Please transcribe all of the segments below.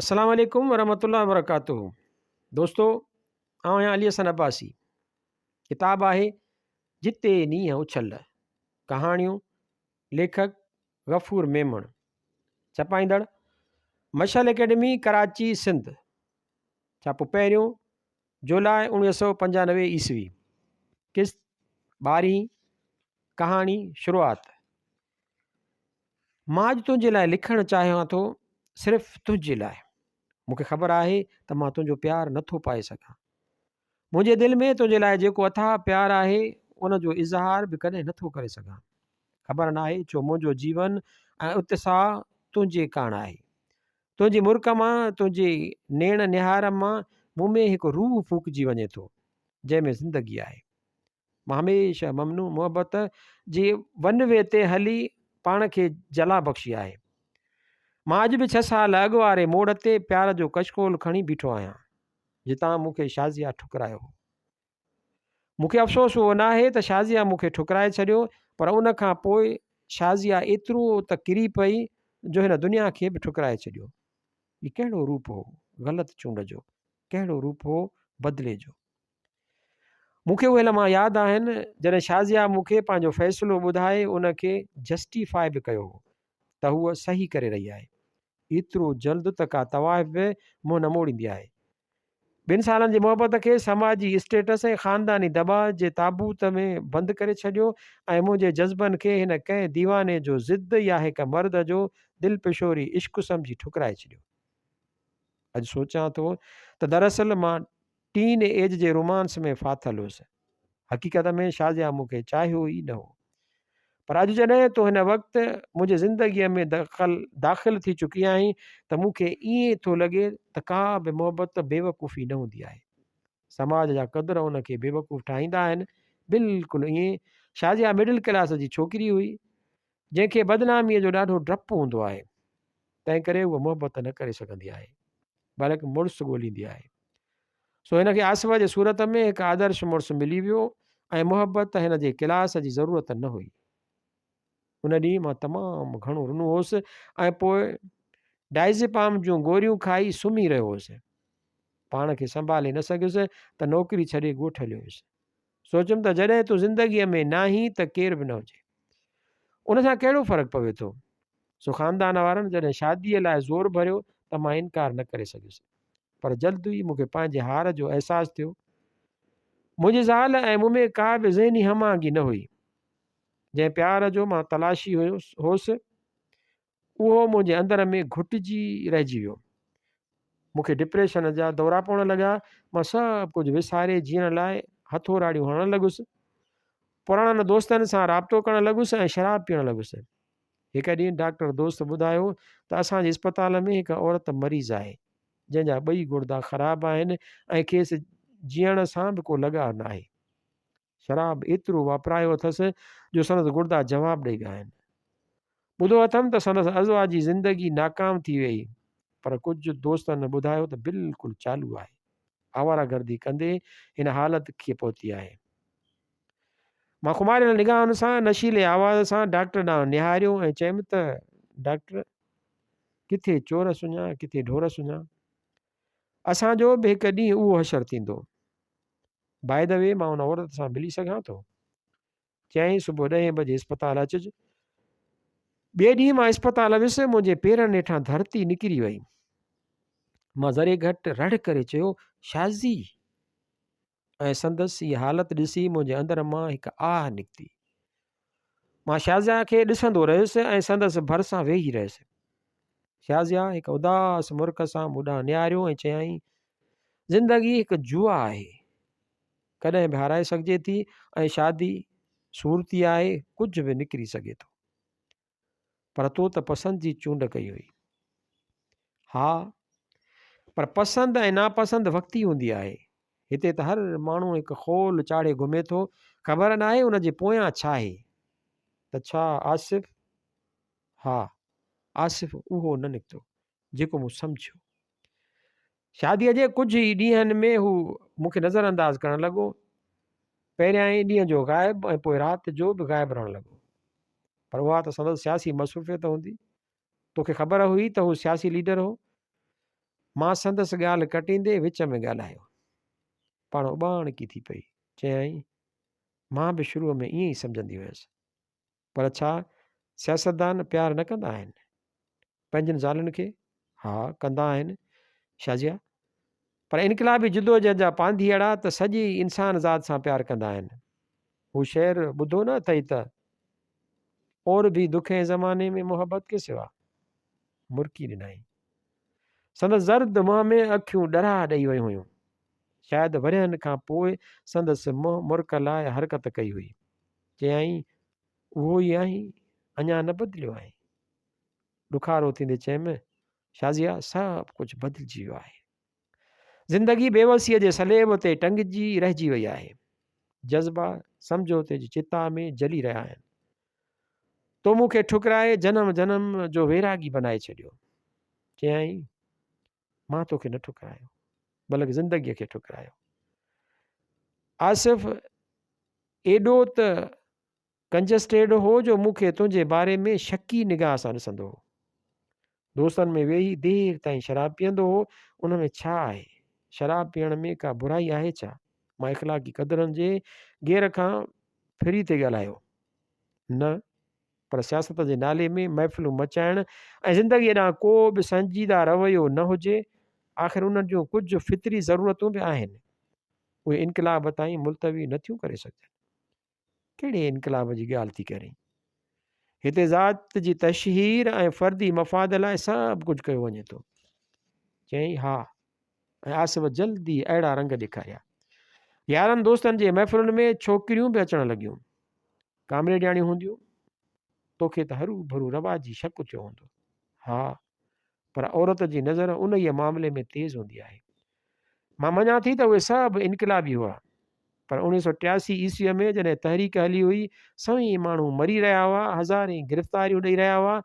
السلام عليڪم ورحمة الله وبرڪاته دوستو آئون آهيان علي حسن عباسي ڪتاب آهي جتي نينهن اڇل ڪهاڻيون ليکڪ غفور ميمڻ ڇپائيندڙ مشعل اڪيڊمي ڪراچي سنڌ ڇاپو پهريون جولاء 1995 عيسوي قسط ٻارهين ڪهاڻي شروعات مان اڄ تنهنجي لاء لکڻ چاهيان ٿو، صرف تنهنجي لاء. مون کي خبر آهي ته مان تنهنجو پيار نه ٿو پائي سگهان. منهنجي دل ۾ تنهنجي لاء جيڪو اٿاهه پيار آهي، ان جو اظهار به ڪڏهن نه ٿو ڪري سگهان. خبر ناهي ڇو منهنجو جيون ۽ اتساهه تنهنجي ڪاڻ آهي. تنهنجي مرڪ مان، تنهنجي نيڻ نهار مان مون ۾ هڪ روح ڦوڪجي وڃي ٿو، جنهن ۾ زندگي آهي. مان هميشه ممنوع محبت جي ون وي تي هلي پاڻ کي جلا بخشي آهي. مان اڄ به ڇهه سال اڳ واري موڙ تي پيار جو ڪشڪول کڻي بيٺو آهيان، جتان مون کي شازيه ٺڪرايو هو. مون کي افسوس اهو ناهي ته شازيه مون کي ٺڪرائي ڇڏيو، پر ان کان پوء شازيه ايترو ته ڪري پئي جو هن دنيا کي به ٺڪرائي ڇڏيو. هي ڪهڙو روپ هو غلط چونڊ جو، ڪهڙو روپ هو بدلي جو. مون کي اهي لمحا ياد آهن جڏهن شازيا مون کي پنهنجو فيصلو ٻڌائي ان کي جسٽيفاء به ڪيو هو ته هوء صحيح ڪري رهي آهي. ايترو جلد ته ڪا طوائف به منهن نه موڙيندي آهي. ٻن سالن جي محبت کي سماجي اسٽيٽس ۽ خانداني دٻاء جي تابوت ۾ بند ڪري ڇڏيو ۽ منهنجي جذبن کي هن ڪنهن ديواني جو ضد يا هڪ مرد جو دل پشوري عشق سمجهي ٺڪرائي ڇڏيو. اڄ سوچان ٿو ته دراصل مان ٽين ايج جي رومانس ۾ ڦاٿل هيس. حقيقت ۾ شازيا مون کي چاهيو ئي نه هو. پر اڄ جڏهن تون هن وقت منهنجي زندگيء ۾ دخل داخل ٿي چڪي آهين ته مون کي ائين ٿو لڳي ته ڪا به محبت بيوقوفي نه هوندي آهي. سماج جا قدر ان کي بيوقوف ٺاهيندا آهن. بلڪل ائين شازيا مڊل ڪلاس جي ڇوڪري هئي، جنهن کي بدناميء جو ڏاڍو ڊپ هوندو آهي. تنهنڪري هوء محبت نه ڪري سگهندي آهي. بلڪ مڙس ڳوليندي آهي. سو هن کي آصفه جي صورت ۾ هڪ آدرش مڙس ملي ويو ۽ محبت هن جي ڪلاس جي ضرورت نه هئي. ان ڏينهن مان تمام گهڻو رنو هوس ۽ پوء ڊائزيپام جون گوريون کائي سمهي رهيو هوس. پاڻ کي سنڀالي نه سگهيس ته نوڪري ڇڏي ڳوٺ هليو ويس. سوچيم ته جڏهن تون زندگيء ۾ ناهين ته ڪير به نه هجي. ان سان ڪهڙو فرق پوي ٿو؟ سو خاندان وارن جڏهن شاديء لاء زور ڀريو ته مان انڪار نه ڪري سگهيس. پر جلد ئي مون کي پنهنجي هار جو احساس ٿيو. منهنجي زال ۽ مون ۾ ڪا به ذهني هم آهنگي نه هئي. جنهن پيار جو مان تلاشي هوس، اهو منهنجي اندر ۾ گهٽجي رهجي ويو. مون کي ڊپريشن جا دورا پوڻ لڳا. مان سڀ ڪجهه وساري جيئڻ لاء هٿوراڙيون هڻڻ لڳس. پراڻن دوستن سان رابطو ڪرڻ لڳس ۽ شراب پيئڻ لڳس. هڪ ڏينهن ڊاڪٽر دوست ٻڌايو ته اسان جي اسپتال ۾ هڪ عورت مريض آهي، جنهن جا ٻئي گڙدا خراب آهن ۽ کيس جيئڻ سان به ڪو لڳاء ناهي. شراب ايترو واپرايو اٿس جو سندس گڙدا جواب ڏئي ويا آهن. ٻڌو اٿم ته سندس ازواجي زندگي ناڪام ٿي ويئي، پر ڪجهه دوستن ٻڌايو ته بلڪل چالو آهي. آواره گردي ڪندي هن حالت کي پهتي آهي. مان خماريل نگاهن سان نشيلي آواز سان ڊاڪٽر ڏانهن نهاريو ۽ چيم ته ڊاڪٽر! ڪٿي چور سڃا، ڪٿي ڍور سڃا. اسان جو به هڪ ڏينهن اهو حشر ٿيندو. باء the V مان ان عورت سان ملي سگهان ٿو؟ چيائين صبح ڏهين بجي اسپتال اچج. ٻئي ڏينهن مان اسپتال ويس، منهنجي پيرن هيٺان ڌرتي نڪري وئي. مان ذري گهٽ رڙ ڪري چيو، شازي! ۽ سندس هي حالت ڏسي منهنجي اندر مان هڪ آهه نڪتي. مان شازيا کي ڏسندو رهيس ۽ سندس ڀرسان ويهي رهيس. شازيا هڪ اداس مرڪ سان مون ڏانهن نهاريو ۽ چيائين، زندگي هڪ جوا آهي. ڪڏهن به هارائي سگهجي ٿي ۽ شادي صورتي آهي، ڪجهه به نڪري سگهي ٿو. پر تو ته پسند جي چونڊ ڪئي هئي. ها، پر پسند ۽ ناپسند وقتي هوندي آهي. هتي ته هر ماڻهو هڪ خول چاڙهي گهمي ٿو، خبر ناهي ان جي پويان ڇا آهي. ته ڇا آصف؟ ها، آصف اهو نه نڪتو، جيڪو مون سمجهيو. شاديء جي ڪجهه ئي ڏينهن ۾ هو مون کي نظرانداز ڪرڻ لڳو. پهريائين ڏينهن جو غائب ۽ پوء رات جو به غائب رهڻ لڳو. پر اها ته سندس سياسي مصروفيت هوندي. توکي خبر هئي ته هو سياسي ليڊر هو. مان سندس ڳالهه ڪٽيندي وچ ۾ ڳالهايو. پاڻ اٻاڻڪي ٿي پئي. چيائين، مان به شروع ۾ ائين ئي سمجهندي هيس. پر ڇا سياستدان پيار نه ڪندا آهن؟ پنهنجين زالن کي؟ ها، ڪندا آهن شازيا. پر انقلابي جدوجهد جا پانڌيئڙا ته سڄي انسان ذات سان پيار ڪندا آهن. هو شعر ٻڌو نه اٿئي ته اور ڀي دک هين زماني ۾ محبت ڪي سوا. مرڪي ڏنائين. سندس زرد منهن ۾ اکيون ڏرا ڏئي ويون هيون. شايد ورهين کان پوء سندس منهن مرڪ لاء حرڪت ڪئي هئي. چيائين، اهو ئي آهين، اڃا نه بدليو آهين. ڏکارو ٿيندي چيم، شازيه سڀ ڪجهه بدلجي ويو آهي. زندگي بيوسيء جي صليب تي ٽنگجي رهجي وئي آهي. جذبا سمجهوتي جي چتا ۾ جلي رهيا آهن. تو مون کي ٺڪرائي جنم جنم جو ويراڳي بنائي ڇڏيو. چيائين، مان توکي نه ٺڪرايو، بلڪ زندگيء کي ٺڪرايو. آصف ايڏو ته ڪنجسٽيڊ هو جو مون کي تنهنجي باري ۾ شڪي نگاهه سان ڏسندو هو. دوستن ۾ ويهي دير تائين شراب پيئندو هو، ان ۾ ڇا آهي؟ شراب پيئڻ ۾ ڪا برائي آهي ڇا؟ مان اخلاقي قدرن جي گير کان ڦري ٿي ڳالهايو. نه، پر سياست جي نالي ۾ محفلون مچائڻ ۽ زندگيء ڏانهن ڪو به سنجيده رويو نه هجي، آخر انهن جون ڪجهه فطري ضرورتون به آهن، اهي انقلاب تائين ملتوي نه ٿيون ڪري سگهجن. ڪهڙي انقلاب جي ڳالهه ٿي ڪرين؟ هتي ذات جي تشهير ۽ فردي مفاد لاء سڀ ڪجهه ڪيو وڃي ٿو. چيائين، ها. ۽ آصف جلدي اهڙا رنگ ڏيکاريا. يارن دوستن جي محفلن ۾ ڇوڪريون به اچڻ لڳيون. ڪامريڊياڻيون هونديون. توکي ته هرو ڀرو رواجي شڪ ٿيو هوندو. ها، پر عورت جي نظر انهيء معاملي ۾ تيز هوندي آهي. مان مڃان ٿي ته اهي سڀ انقلابي هئا، پر 1983 عيسويء ۾ جڏهن تحريڪ هلي هئي، سوين ماڻهو مري رهيا هئا، هزارين گرفتاريون ڏئي رهيا هئا،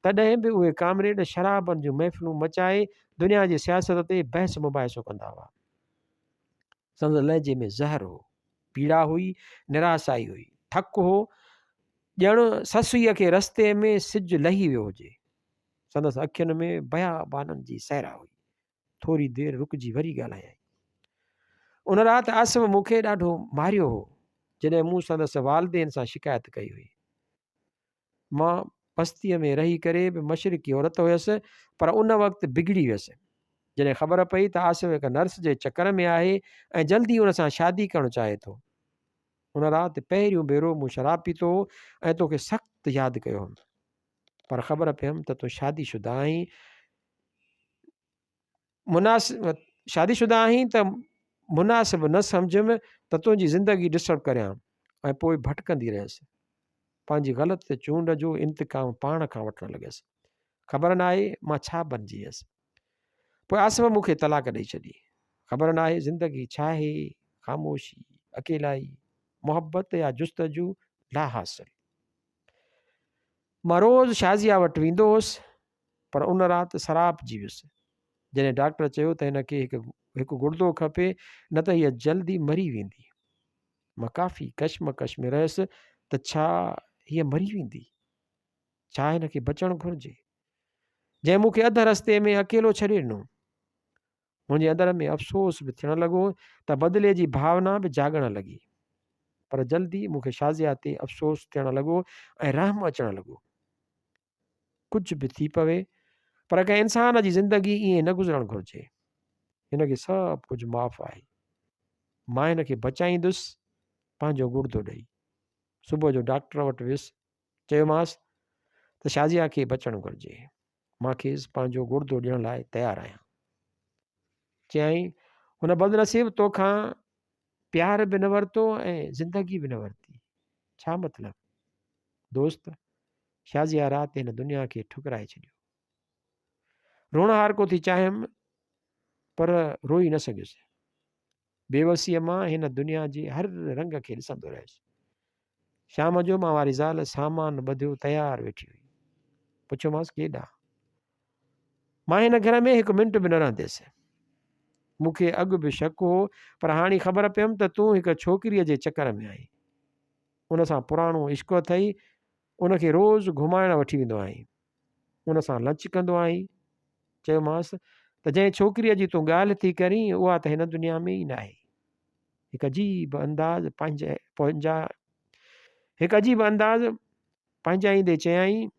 تڏهن به اهي ڪامريڊ شرابن جون محفلون مچائي دنيا جي سياست تي بحث مباحثو ڪندا هئا. سندس لهجي ۾ زهر هو، پيڙا هئي، نراسائي هئي، ٿڪ هو، ڄڻ سسئيء کي رستي ۾ سج لهي ويو هجي. سندس اکين ۾ بيابانن جي صحرا هئي. ٿوري دير رڪجي وري ڳالهايائين. ان رات آصف مون کي ڏاڍو ماريو هو، جڏهن مون سندس والدين سان شڪايت ڪئي هئي. مان بستيء ۾ رهي ڪري به مشرقي عورت هيس، پر ان وقت بگڙي ويس، جڏهن خبر پئي ته آصف هڪ نرس جي چڪر ۾ آهي ۽ جلدي ان سان شادي ڪرڻ چاهي ٿو. ان رات پهريون ڀيرو مون شراب پيتو هو ۽ توکي سخت ياد ڪيو هئم. پر خبر پيم ته تون شادي شده آهين، مناسب شادي شده آهين ته مناسب نه سمجهيم ته تنهنجي زندگي ڊسٽرب ڪريان ۽ پوء ڀٽڪندي رهيس. پنهنجي غلط چونڊ جو انتقام پاڻ کان وٺڻ لڳس. خبر ناهي مان ڇا بنجي ويس. پوء آصف مون کي طلاق ڏئي ڇڏي. خبر ناهي زندگي ڇاهي، خاموشي، اڪيلائي، محبت يا جستجو لاحاصل. مان روز شازيه وٽ ويندو هوس پر ان رات سراپجي ويس جڏهن ڊاڪٽر چيو ته هن کي هڪ هڪ گڙدو کپي نه ته هيء جلدي مري ويندي. مان ڪافي ڪشمڪش ۾ رهيس ته ڇا هيء مري ويندي؟ ڇا هن کي بچڻ گهرجي؟ جنهن مون کي اڌ رستي ۾ اڪيلو ڇڏي ڏنو. منهنجي اندر ۾ افسوس به ٿيڻ لڳو ته بدلي جي ڀاونا به جاڳڻ لڳي. پر جلدي مون کي شازيه تي افسوس ٿيڻ لڳو ۽ رحم اچڻ لڳو. ڪجهه به ٿي پوي پر ڪنهن انسان جي زندگي ائين نه گذرڻ گهرجي. هن کي سڀ ڪجهه معاف آهي. مان هن کي بچائيندس پنهنجو گڙدو ڏئي. صبح جو ڊاڪٽر وٽ ويس. چيومانس ته شازيه کي بچڻ گهرجي. مان کيس پنهنجو گڙدو ڏيڻ لاء تيار آهيان. چيائين، هن بدنصيب توکان پيار به نه ورتو ۽ زندگي به نه ورتي. ڇا مطلب؟ دوست، شازيه رات هن دنيا کي ٺڪرائي ڇڏيو. روئڻهارڪو ٿي چاهيم پر روئي نه سگهيس. بيوسيء مان هن دنيا جي هر رنگ کي ڏسندو رهيس. شام جو مان واري زال سامان ٻڌيو تيار ويٺي هئي. پڇيومانس ڪيڏانهن؟ مان هن گهر ۾ هڪ منٽ به نه رهنديس. مون کي اڳ به شڪ هو پر هاڻي خبر پيم ته تون هڪ ڇوڪريء جي چڪر ۾ آهين. ان سان پراڻو عشق اٿئي، ان کي روز گهمائڻ وٺي ويندو آهين. ان سان لنچ ڪندو آهين. چيومانس ته جنهن ڇوڪريء جي تون ڳالهه ٿي ڪرين، اها ته هن دنيا ۾ ئي ناهي. هڪ عجيب انداز پنهنجي پنهنجا هڪ عجيب انداز پنهنجائيندي چيائين،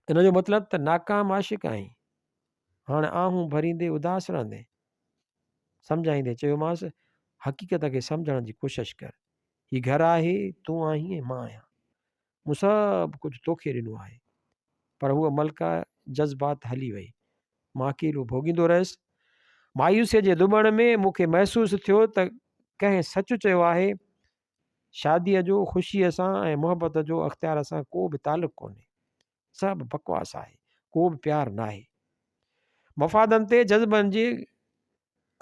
ان جو مطلب ته ناڪام عاشق آهين. هاڻ آهون ڀريندي اداس رهندين. سمجهائيندي چيومانس، حقيقت کي سمجهڻ جي ڪوشش ڪر. هي گهر آهي، تون آهين ۽ مان آهيان. مون سڀ ڪجهه توکي ڏنو آهي. پر هوء ملڪه جذبات هلي وئي. مان اڪيلو ڀوڳيندو رهيس. مايوسيء جي ڌٻڻ ۾ مون کي محسوس ٿيو ته ڪنهن سچ چيو آهي، شاديء جو خوشيء سان ۽ محبت جو اختيار سان ڪو به تعلق ڪونهي. سڀ بڪواس آهي، ڪو به پيار ناهي. مفادن تي جذبن جي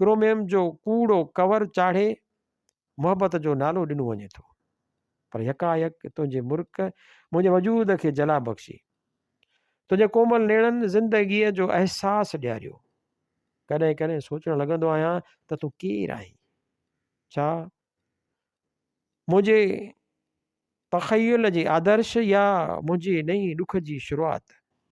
ڪروميم جو ڪوڙو ڪور چاڙهي محبت جو نالو ڏنو وڃي ٿو. پر يڪايڪ تنهنجي مرڪ منهنجي وجود کي جلا بخشي. تنهنجي ڪومل نيڻن زندگيء جو احساس ڏياريو. ڪڏهن ڪڏهن سوچڻ لڳندو آهيان ته تون ڪير آهين؟ ڇا منهنجي تخيل جي آدرش يا منهنجي نئين ڏک جي شروعات؟